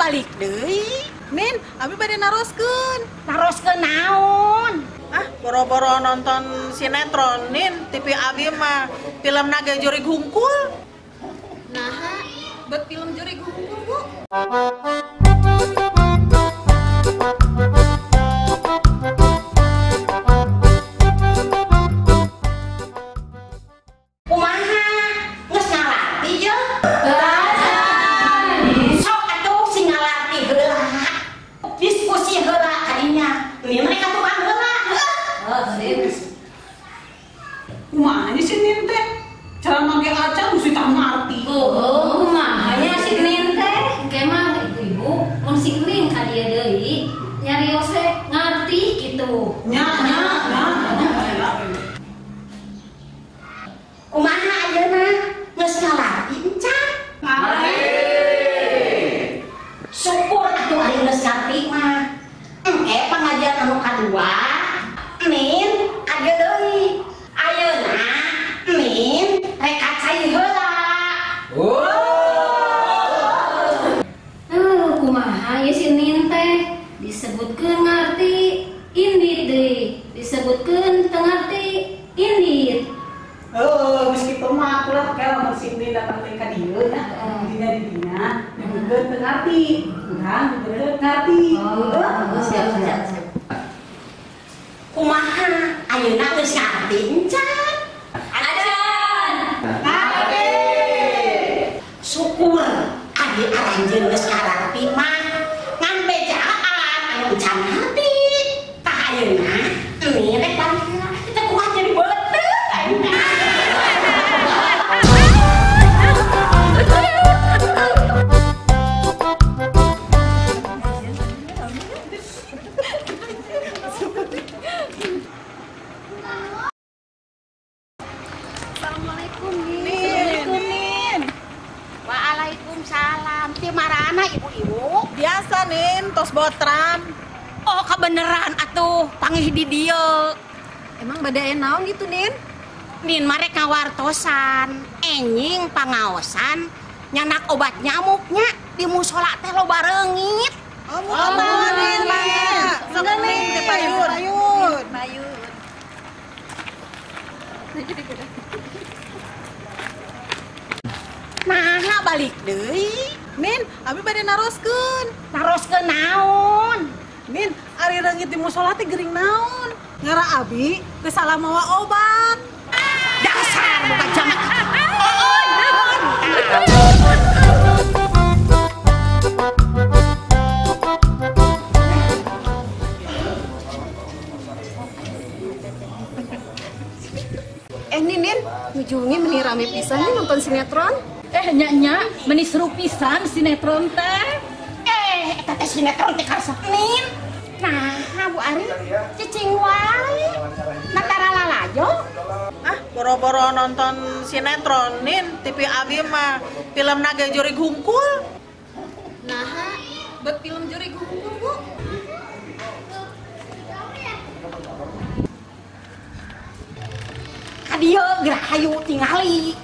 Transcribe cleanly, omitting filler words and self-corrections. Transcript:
balik deui? Nin, abi bade naroskeun. Naroskeun naon? Ah, boro-boro nonton sinetron, Nin, TV abi mah film naga jurig hungkul. Naha, buat film jurig hungkul, Bu. Kumaha? Geus ngalarti ye? Sok atuh sing ngalarti heula. Diskusi heula kadinya. Nin mereka tukang heula. Kumaha si Nin teh? Cara make acan mesti tak ngarti. Oh, kumaha nya si Nin teh? Engke mah ibu-ibu mun si Nin ka dieu deui nyarios teh ngarti kitu. Nya nya nya. Kumaha ayeuna? Geus ngalarti encan? Ngarti. Syukur atuh ari geus ngarti mah. Engke pangajian anu kadua, Nin ka dieu deui. Ayeuna Nin rek ka cai heula. Kumaha ye si Nin teh? Disebutkeun ngarti, indit deui. Disebutkeun teu ngarti, indit. Oh, geus kitu mah atulah kae lamun si Nin datang deui ka dieu nya. Dina di dina nyebutkeun teu ngarti. Urang nyebutkeun ngarti. Oh, siap siap. Kumaha ayeuna geus ngarti encan? Acan. Ngarti. Syukur ari aranjeun geus ngarti mah. Ngan bejaan anu encan ngarti. Tah ayeuna Nin rek balik heula. Teu kuat jadi beuteung ayeuna. Assalamualaikum, Nin. Nin. Waalaikumsalam. Ti marana ibu-ibu? Biasa, Nin, tos botram. Oh, kebeneran atuh pangih di dieu. Emang bade aya naon gitu, Nin? Nin marek ngawartosan, enjing pangaosan, nyanak obat nyamuknya di musola teh loba reungit. Oh, muka Nin, Nin. Sok Nin, di payun. Payun. Payun. Nah, balik deui. Nin, abi bade naroskeun. Naroskeun naon? Nin, ari reungit di musola teh gering naon? Ngara abi geus salah mawa obat. Dasar bukan jamak. Nin, ngujungi meni rame pisan nih nonton sinetron. Nya-nya, meni seru pisan sinetron teh. Eta teh sinetron teh karesep Nin. Nah, Bu Ari, cicing wae. Natara lalajo. Ah, boro-boro nonton sinetron, Nin, TV abi mah film naga jurig hungkul. Naha, buat film jurig hungkul, Bu. Ka dieu geura hayu tingali.